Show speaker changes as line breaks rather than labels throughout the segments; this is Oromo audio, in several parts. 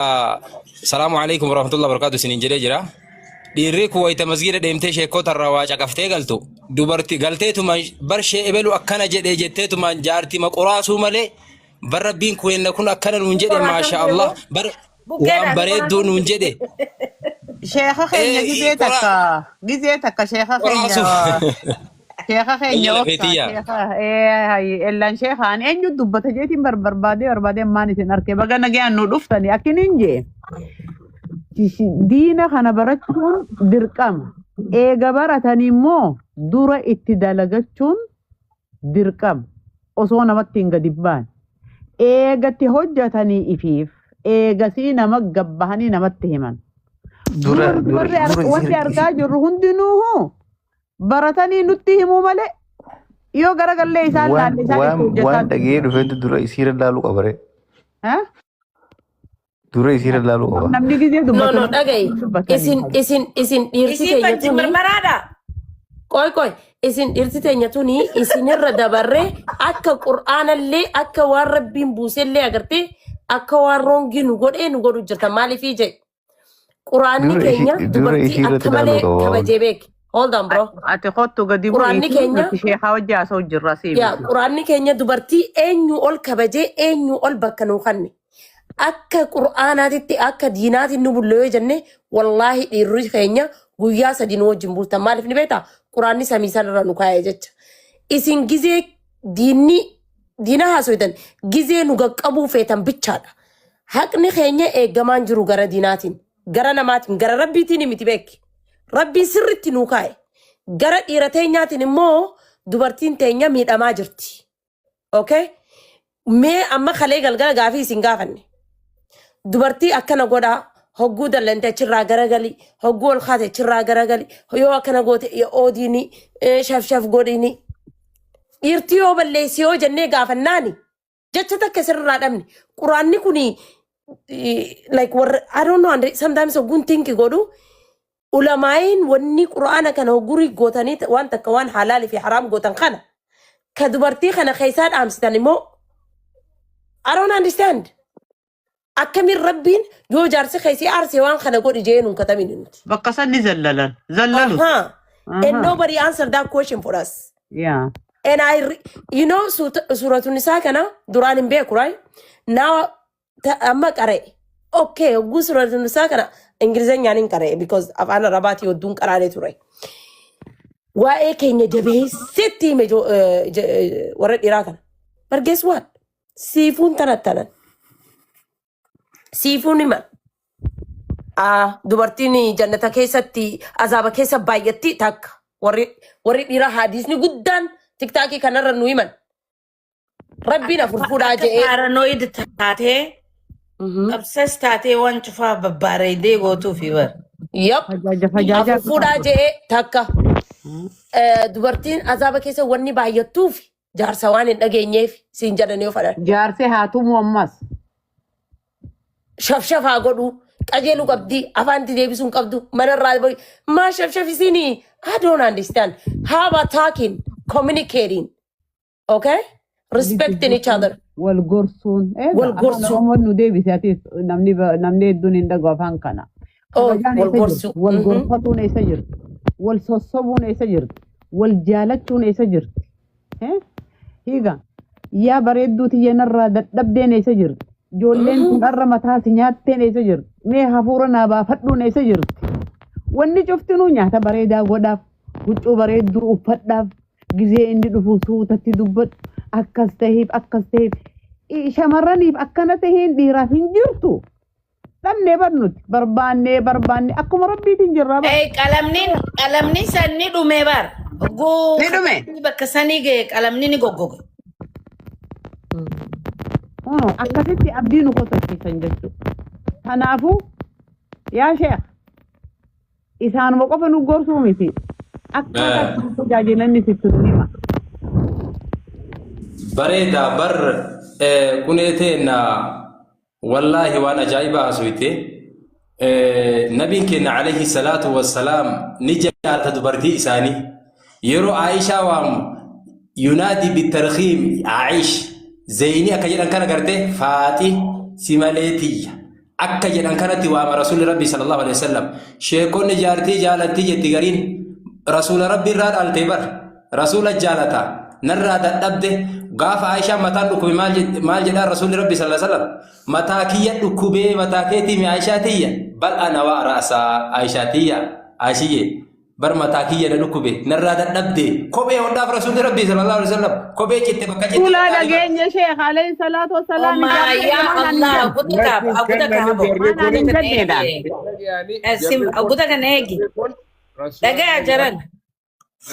Salaamu alaikum warahmatullahi wabarakatuh isiniin jedhee jira. Dhiirri kun wayita masgiida deemtee sheekota irraa waa caqaftee galtu dubarti galteetuma bar shee ebelu akkana jedhee jetteetuma jaartima qoraasuu malee bar rabbiin kun kun akkana nuun jedhe maasha Allah bar waan bareedduu nuun jedhe.
Sheeka keenya gizee takka gizee takka sheeka keenya sheeka keenya
Iyya
obsa
lafeetiyya.
Sheeka hayi ellaan sheekaan eenyu dubbata jeetiin barbaadee barbaadee ammaan isin arke. Baga nagayaan nu dhuftani. Akkiniin jee, diina kana barachuun dirqama. Eega baratanii immoo dura itti dalagachuun dirqama, osoo namatti hin gadi baane. Eegatti hojjetanii ifiif eegasii nama gabbahanii namatti himan.
Dura
Dura
dura
warri
dura
wanti
isii
argaa jirru hundinuuhu baratanii nutti himuu malee yoo garagallee isaan
waan
laalle isaan itti
waan
hojjetaa
waan dhagee
jiru.
dhufeetu dura isiirra laaluu qaba ree.
Eh?
Dura isiirra laaluu qaba.
Namni gizee
No,
dubbatu
no, dhaga'i.
dubbatanii.
Isin dhiirti
Isiin
teenya
banti
tuni
marmaraadha.
Qoy qoy, isin dhiirti teenya tuni isinirra dabarree akka qur'aanallee, akka waan rabbiin buusellee agartee, akka waan wrongii nu godhee nu godhu jirta. Maaliifii jedhe, quraanni
Dura
keenya
isii dura
dubartii
isiirratti
akka
laaluu
malee
qaba waan.
kabajee beeke. Hold on, bro.
Ati kottu gadi
Quraanni
bu'iitii
keenya
nuti sheekaa wajji haasa'u jirra sii
yaa
miti.
Quraanni keenya dubartii eenyu ol kabajee, eenyu ol bakka nuu kanne. Akka qur'aanaatitti, akka diinaatiin nu bulle yoo jenne, wallaahi dhiirri keenya guyyaa 3 nu wajjin bultan. Maaliif ni beektaa? Quraanni samii sanarra nu kaa'e jecha. Isin gizee diinni diina haasoytan, gizee nu qaqqabuu feetan bichaadha. Haqni keenya eeggamaan jiru gara diinaatiin, gara namaatiin, gara rabbiitiin miti beeki. Rabbiin sirritti nu kaa'e. Gara dhiira teenyaatiin immoo dubartiin teenya miidhamaa jirti. Okay? Mee amma kalee galgala gaafii isin gaafanne. Dubartii akkana godhaa, hogguu dallante achirraa garagali, hogguu ol kaate achirraa garagali, yoo akkana goote oodiini, shaf shaf godhini. Dhiirtii yoo balleessi yoo jennee gaafannaani jecha takka sirraa dhabne. Quraanni kuni like warra, I don't know, and sometimes hogguun think godhu, ulamaa'iin wanni quraana kana hoggurii gootanii waan takka waan halaalii fi haraam gootan kana ka dubartii kana keessaa dhaamsitan immoo, I don't understand. Akkamiin rabbiin yoo jaarsi keessi aarsee waan kana godhi jee nuun katamin nuti?
Bakka san ni zallalan. Zallalu.
And nobody answered that question for us. And I, suuratu nisaa kana duraan hin beeku, right? Now, amma qara'e. Okay, hogguu suuratu nisaa kana Ingilizeenyaan hin qara'e because afaan Arabaatii hedduun qaraanee ture. Waa'ee keenya jabeessetti hime warra dhiiraa kana. But guess what? Siifuun tanattanan. Siifuun himan. Ah, dubartiin jannata keessatti azaaba keessa baay'atti takka. Warri dhiiraa hadiisni guddaan TikTokii kanarra nu himan. Rabbiin afur fuudhaa
Akka
je'ee.
Paranoid taatee, obsess taatee waan cufaa babbareedee gootuufi bar.
Yep.
Fajaaja fajaaja.
Afur fuudhaa je'ee takka. Dubartiin azaaba keessa wanni baay'attuuf jaarsa waan hin dhageenyeef siin jedhan yoo fadhan.
Jaarsee haa tumu ammas.
Shafshafaa godhu qajeeluu qabdi, afaanti deebisuu hin qabdu, manarraa bahi maa shafshaf isinii. I don't understand. How about talking, communicating, okay, respecting each other?
Wal gorsuun.
Wal
Egaa afaan
gorsuu.
Oromoon nu deebise, atis namni hedduun hin dhaga'u afaan kana.
Oh,
Kabajaan
wal
eessa jirti?
gorsuu.
Wal gorfatuun eessa jirti? Wal sossobuun eessa jirti? Wal jaalachuun eessa jirti? Eh? Hiika. Yaa bareedduu tiyya, narraa dadhabdeen eessa jirti? Ijoolleen kun har'a mataa si nyaatteen eessa jirti? Mee hafuura naa baafadhuun eessa jirti? Wanni cuftinuu nyaata bareedaa godhaaf, huccuu bareedduu uffadhaaf, gizee inni dhufu suutatti dubbadhu, akkas tahiif, akkas tahiif. Shamarraniif akkana tahiin dhiiraaf hin jirtu. Dhabnee bar nuti barbaannee barbaannee akkuma rabbiitiin jirraa bar.
Qalamni san ni dhume bar. Oguu
Ni dhume.
Bakka sanii ga'e qalamni ni goggoge.
Kunoo akkasitti abdii nu kotachiisan jechuudha. Kanaafuu yaa sheekh, isaanuma qofa nu gorsuu miti. Akkaataa itti tajaajilanni sitti nu hima.
Bareeda bar, kunee teenna wallaahi waan ajaa'ibaa haasofte. Nabiin keenya alayhi salaatu wassalaam ni jaalata dubartii isaanii. Yeroo Aishaa waamu yunaadi bitarkiim, Aish Zeyni akka jedhan kana garte, Faaxi si malee tiyya. Akka jedhan kanatti waama Rasuulli Rabbii sallallahu alaihi wasallam. Sheekonni jaartii jaalattii jetti gariin Rasuula Rabbii irraa dhaalte bar. Rasuula jaalata. Narraa dadhabde gaafa Aishaan mataan dhukkube maal jedhaa Rasuulli Rabbii sallallahu alaihi wasallam. Mataa kiyya dhukkubee mataa keetii mi Aishaa tiyya bal ana waa ra'saa Aishaa tiyya Aishiyye bar mataa kiyya na dhukkube narraa dadhabde kophee hodhaaf Rasuulli Rabbii sallallahu alaihi wasallam kophee citte bakka citte
Fuula
hodhaaf.
dhageenya sheekh alayhi salaatu
Oh
wassalaam
my
ijaarsa
ya
maanaan hin
Allah,
jedhu.
aguta ka,
Natti hin
aguta ka
kennani
habo.
jarri
Maanaan
kun
hin jedheedha.
dhaga'anii
Sim,
jarri kun
aguta kan eegi.
jarri kun rasuula
Dhagaya
dhaga'an
jaran.
rasuula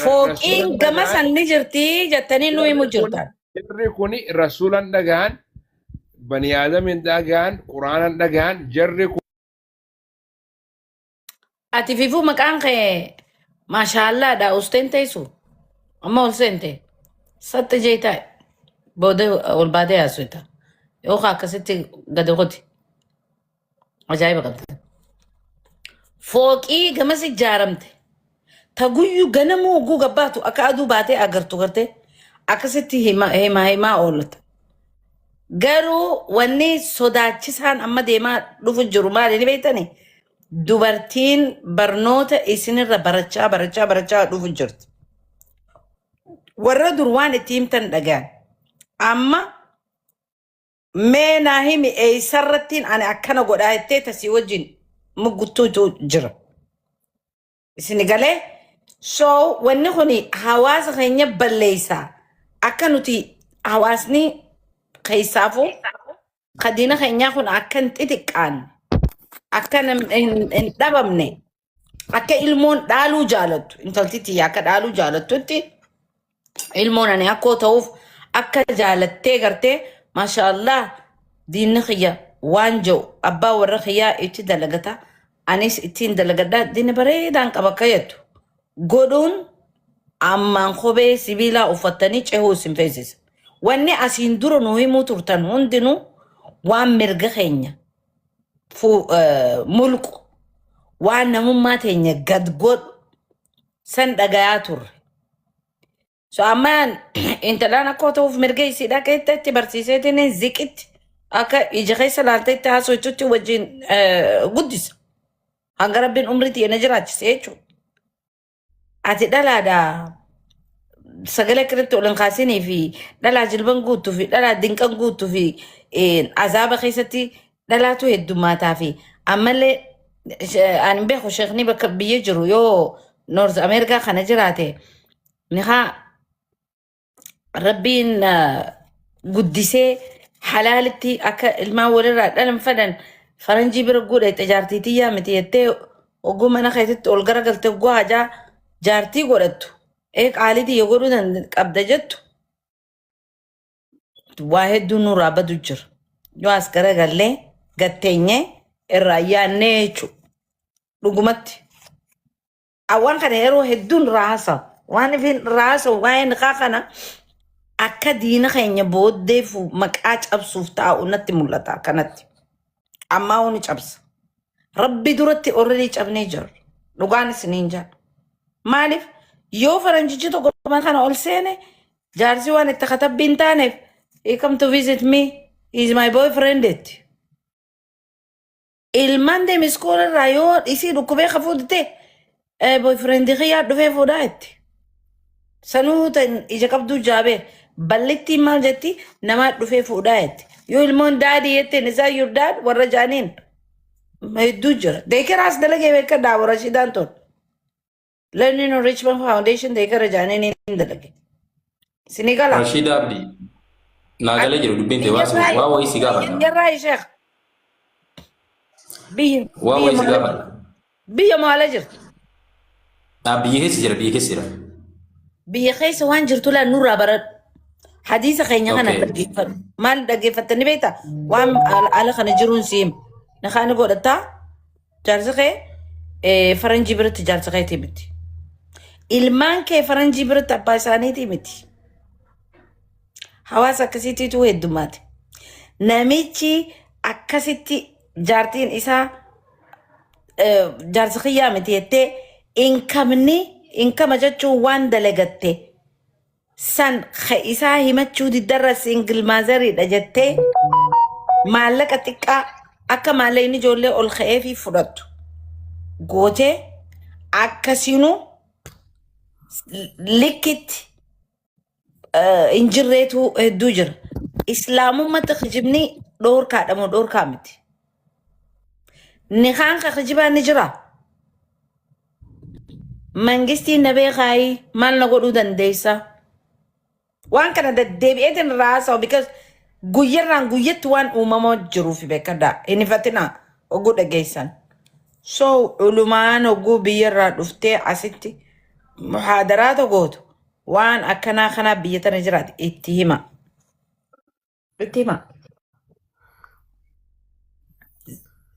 Fooqiin gama
dhaga'an
san ni jirti jettanii nu
jarri
himu
kun
jirtan.
jarri kun rasuulan dhaga'an bani aadamin dhaga'an quraanan dhaga'an jarri kun
Ati fifuu maqaan kee maashaallaadha usteen teessu. Amma ol seente. Satta jeetaa booda ol baatee haasofta. Yookaan akkasitti gadi qoti. Ajaa'iba qabda. Fooqii gamas ijaaramte. Ta guyyu ganamuu hogguu gabbaatu akka aduu baatee agartu gartee akkasitti hima hima himaa oolata. Garuu wanni sodaachisaan amma deemaa dhufu jiru maali ni beektani? Dubartiin barnoota isinirra barachaa barachaa barachaa dhufu jirti. Warra dur waan itti himtan dhagaan. Amma mee naa himi eessarrattiin ani akkana godhaa jettee tasii wajjin mugguttuutu jira. Isin galee? So wanni kun hawaasa keenya balleessa. Akka nuti hawaasni keessaafuu kadiina keenyaa kun akka hin xixiqqaanne, akka hin dhabamne, akka ilmoon dhaaluu jaalattu, intalti tiyya akka dhaaluu jaalattutti ilmoon ani akkoo ta'uuf akka jaalattee gartee maashaallah diinni kiyya waan jedhu abbaa warra kiyyaa itti dalagata anis ittiin dalagadha diinni bareedaan qaba akka jettu godhuun ammaan kophee sibiilaa uffattanii cehuu isin feesisa. Wanni asiin dura nu himuu turtan hundinuu waan mirga keenya mulqu waan namummaa teenya gad godhu san dhagayaa turre. So ammaan intalaan akka ta'uuf mirga isiidha akka itti itti barsiiseetiin ziqitti akka ija keessa laaltee itti haasoftutti wajjin guddisa. Hanga rabbiin umrii tiyya na jiraachise jechuudha. Ati dhalaadha sagalee akkanatti ol hin kaasinii fi dhalaa jilban guuttuu fi dhalaa dinqan guuttuu fi azaaba keessatti dhalaatu heddummaataa fi ammallee ani hin beeku sheekni bakka biyya jiru yoo North America kana jiraate nikaa rabbiin guddisee halaalitti akka ilmaan walirraa dhalan fedhan faranjii bira godhe jaartii tiyyaa miti jettee hogguu mana keetitti ol garagalte hogguu hajaa jaartii godhattu ee qaalii tiyya godhuu qabda jettu waa hedduu nurraa badu jira. Yoo as garagallee gatteenyee irraa yaannee jechuudha. Dhugumatti. Waan kana yeroo hedduun irraa haasawu. Waan ifin irraa haasawu waa'ee niqaa kana akka diina keenya booddeef maqaa cabsuuf taa'u natti mul'ata akkanatti. Ammaa hoo ni cabsa. Rabbi duratti already cabnee jirra. Dhugaan isiniin jedha. Maaliif yoo faranjichi tokko mana kana ol seene jaarsi waan itti katabbii hin taaneef he come to visit me he is my boyfriend jetti. Ilmaan deeme iskoola irraa yoo isii dhukkubee kafuu dite boyfriend kiyyaa dhufee fuudhaa jetti. Sanuu tan ija qabduu jaabee ballittiin maal jetti namaa dhufee fuudhaa jetti. Yoo ilmoon daddy jetteen isaa your dad warra jaaniin hedduu jira. Daycare-aas dalagee beekadhaa warra Rashidaan tun. Learning Enrichment Foundation daycare jaaniin hin dalage. Isinii gala.
Rashiida Abdii. Naa galee jiru dubbiin ta'e waa wayii si gaafadha.
Biyyarraa isheek. Biyya
Waa
biyya
wayii si
maala
gaafadha.
biyya maala jirti.
Biyya keessa jira biyya keessa jira.
Biyya keessa waan jirtu laa nurraa baradhu. Hadiisa keenya kana dhaggeeffadhu. Maal dhaggeeffattani beektaa? Waan ala kana jiruun si hima. Nakaani godhataa jaarsi kee faranjii biratti jaarsa keetii miti. Ilmaan kee faranjii biratti abbaa isaaniitii miti. Hawaasa akkasiitiitu heddummaate. Namichi akkasitti jaartiin isaa jaarsa kiyyaa miti jettee inkamni inkama jechuun waan dalagatte san isaa himachuu diddarra single motheriidha jettee maallaqa xiqqaa Akka maallaqni ijoollee ol ka'ee fi fudhattu gootee akkasiinuu likkitti hin jirreetu hedduu jira. Islaamummatti kijibni dhoorkaadha moo dhoorkaa miti? Nikaan ka kijibaa ni jira. Mangistiin na beekaayii maal na godhuu dandeessa? Waan kana deddeebi'eetiin irraa haasawu because guyyarraan guyyatti waan uumamaa jiruuf beekadhaa. Hin ifatinaa oguu dhageessan. So ulumaan oguu biyyarraa dhuftee asitti muhaadaraata gootu waan akkanaa kanaa biyya tana jiraate itti hima. Itti hima.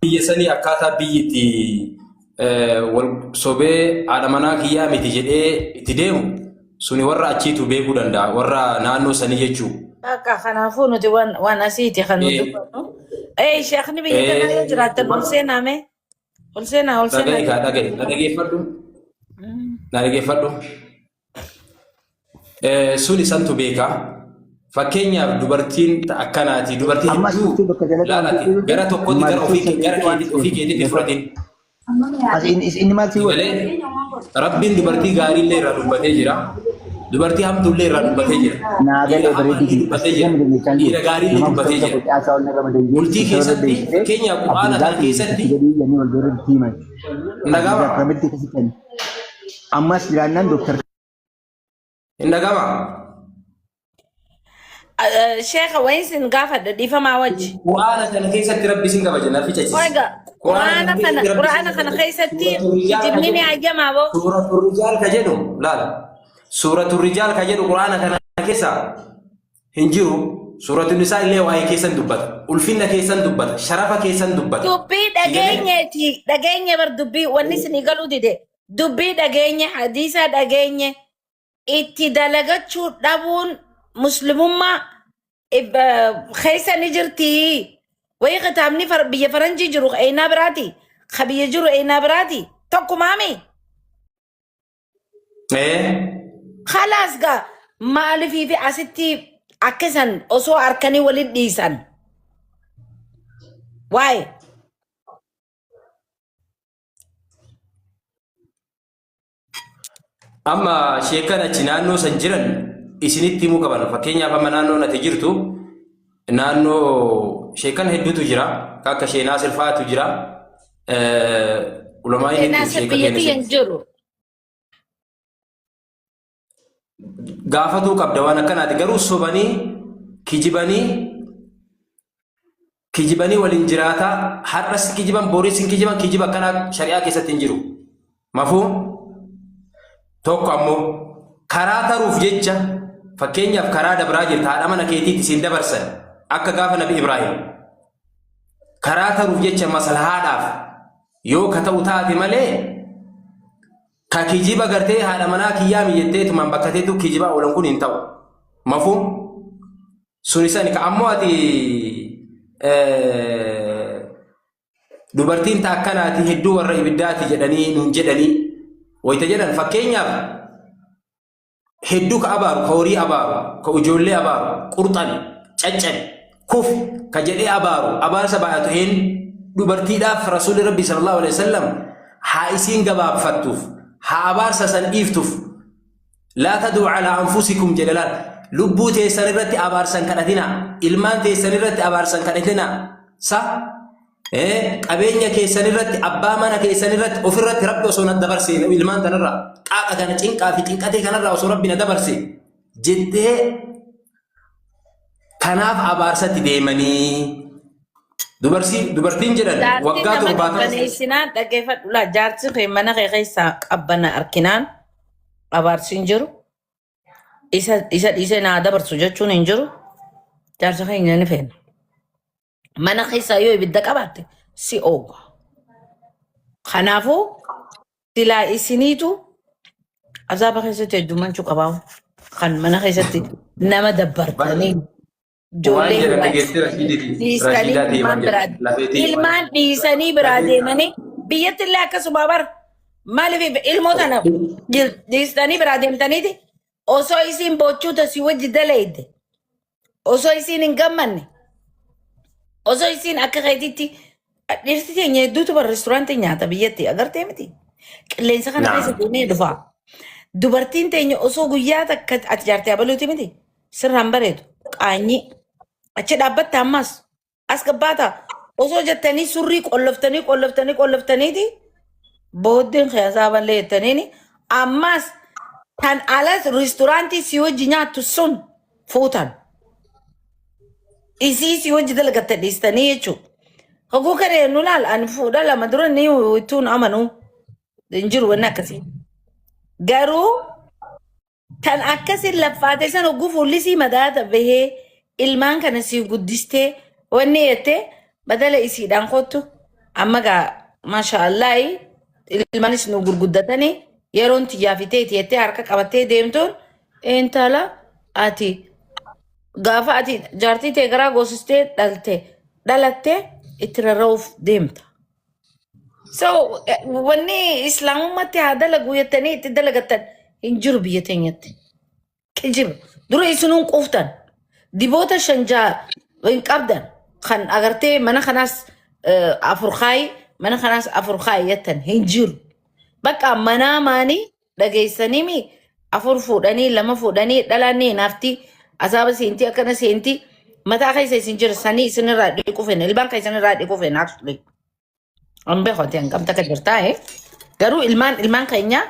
Biyya sanii akkaataa biyyi itti wal sobee haadha manaa kiyyaa miti jedhee itti deemu suni warra achiitu beekuu danda'a warra naannoo sanii jechuu.
Akka kanaafuu nuti waan waan asiiti kan nuti dubbannu. Ee sheekni biyya kanaa yoo jiraattan ol seenaa mee? Ol seenaa ol seenaa.
Dhaga'i kaa dhaga'i na dhageeffadhu na dhageeffadhu. Sun isantu beeka. Fakkeenyaaf dubartiin ta akkanaati dubartii
Amma
hedduu
asitti bakka dalagaa
laalati
hojjetu
gara tokkotti gara
maal
ofii
keessa
gara
beekee waan
keetitti ofii
seetu
keetitti fudhatin.
As inni inni maal si godhe?
Galee rabbiin dubartii gaariillee irraa dubbatee jira. Dubartii hamtuullee irraa dubbatee jira.
Naa
Dhiira
galee bareedu
hamaallee dubbatee jira.
nama jechaa jiru.
Dhiira gaariillee
Nama
dubbatee
kutaa
jira.
facaasaa ol irra madeeyyee
Bultii
isa irra
keessatti
deessisee
fakkeenyaaf quraana kana
Abdulzaaq
keessatti
jedhii jennee wal bira himan.
hin dhaga'amaa?
Abdulzaaq Ramitti akkasitti ammas jiraannaan Dooktar
Hin dhaga'amaa?
Sheekha wayin sin gaafadha dhiifamaa wajji.
Quraana kana keessatti rabbi isin kabaja na ficachiise.
Oiga,
Quraana
quraana
kana
kana
keessatti rabbi isin
quraana kana
kabaja.
keessatti
Suuratul Rijaal ka
kijibni ni
jedhu
hayyamaa boo.
Suuratul Rijaal ka jedhu laala. Suuratul Rijaal ka jedhu quraana kana keessa hin jiru. Suuratul Nisaa illee waa'ee keessan dubbata. Ulfinna keessan dubbata. Sharafa keessan dubbata.
Dubbii
Si galee?
dhageenyeeti dhageenye bar dubbii wanni isinii galuu dide dubbii dhageenye hadiisa dhageenye itti dalagachuu dhabuun muslimummaa keessa ni jirti. Wayii kitaabni biyya faranjii jiru eenaa biraati. Ka biyya jiru eenaa biraati. Tokkumaami.
Ee.
Khalaas gaa maalifii fi asitti akka isan osoo harkanii waliin dhiisan. Waa'ee.
Amma sheekan achi naannoo san jiran isinitti himuu qaban. Fakkeenyaaf amma naannoon ati jirtu naannoo sheekan hedduutu jira. Akka Shee Naasir fa'aatu jira. Ulamaa'iin hedduu
Naasir
sheeka
biyya
keenya
tiyya hin jiru.
gaafatuu qabda waan akkanaati. Garuu sobanii kijibanii kijibanii waliin jiraataa har'as kijiban boris hin kijiban kijiba akkanaa shari'aa keessatti hin jiru. Mafuu tokko ammoo karaa taruuf jecha fakkeenyaaf karaa dabraa jirta haadha mana keetiitti siin dabarsan akka gaafa nabi Ibraahim karaa taruuf jecha maslahaadhaaf yoo ka ta'u taate malee ka kijiba gartee haadha manaa kiyyaa miyyatteetumaan bakka teetu kijibaa oolan kun hin ta'u. Mafuu Suni sani ka ammoo ati dubartiin ta akkanaati hedduu warra ibiddaati jedhanii nuun jedhanii wayita jedhan fakkeenyaaf hedduu ka abaaru ka horii abaaru ka ijoollee abaaru qurxani caccabi kufi ka jedhee abaaru abaarsa baay'atu een dubartiidhaaf rasuulli rabbi sallallahu alaihi wasallam haa isiin gabaabfattuuf haa abaarsa san dhiiftuuf Laa tad'uu alaa anfusikum jedhe laal. Lubbuu teessan irratti abaarsan kadhatinaa. Ilmaan teessan irratti abaarsan kadhatinaa. Sa qabeenya keessan irratti abbaa mana keessan irratti ofirratti rabbi osoo na dabarse ilmaan tanarraa qaaqa kana cinqaa fi cinqatee kanarraa osoo rabbi na dabarse jettee kanaaf abaarsatti deemanii dubartiin jedhan
Jaartiin
waggaa
nama
70
qabbaneessinaan dhaggeeffadhu laa jaarsi kee mana kee keessaa qabbana arkinaan abaarsi hin jiru. Isa isa dhiisee naa dabarsu jechuun hin jiru. Jaarsa keenya ni feena. Mana keessaa yoo ibidda qabaatte si oowwa. Kanaafuu silaa isiniitu azaaba keessatti heddummaachuu qabaa. Kan mana keessatti nama dabbartanii
Waan
ijoollee
jedhan
biraa
dhageessee Rashiidiiti.
dhiisanii
Rashiidaa ta'e
ilmaan
waan
biraa
jedhan. Lafeetii waan
ilmaan dhiisanii biraa deemanii biyyatti illee akkasuma bara maaliif ilmoo tana dhiistanii biraa deemtaniiti osoo isiin boochuu tasii wajji dalayde osoo isiin hin gammanne osoo isiin akka keetitti Dhirsi teenya hedduutu bara reesturaantii nyaata biyyatti agartee miti. Qilleensa kana keessa
Naam.
deemee dhufa. Dubartiin teenya osoo guyyaa takka ati jaartee abaluuti miti. Sirraan bareedu. Qaanyii. Achi dhaabbatta ammas. As gabbaata. Osoo jettanii surrii qolloftanii qolloftanii qolloftaniiti booddeen keessaa ballee jettaniini ammas tan alas reesturaantii si wajji nyaattu sun fuutan. Isii si wajji dalagatte dhiistanii jechuudha. Hoguu kana nu laal ani fuudha lama dura ni ittuun amanuu hin jiru wanni akkasii. Garuu tan akkasiin laffaate san hogguu fuulli sii madaata bahee ilmaan kana sii guddistee wanni jettee badala isiidhaan kottu amma gaa maasha Allaahi ilmaanis nu gurguddatanii yeroon tiyyaa fi teeti jettee harka qabattee deemtuun intala ati gaafa ati jaartii tee garaa goosistee dhalte dhalatte itti rarra'uuf deemta. So wanni islaamummaatti haa dalagu jettanii itti dalagattan hin jiru biyya teenyatti. Kijiba. Dura isinuun quuftan. Diboota shan jaha hin qabdan. Kan agartee mana kanaas afur kaayi mana kanaas afur kaayi jettan hin jiru. Bakka manaa maanii dhageessanii mi afur fuudhanii lama fuudhanii dhalaan ni hinaafti asaaba seentii akkana seentii mataa keessa isin jira sanii isinirraa dhiquu feena ilmaan keessan irraa dhiquu feena actually. An beeku ati hangam takka jirtaa eh. Garuu ilmaan ilmaan keenya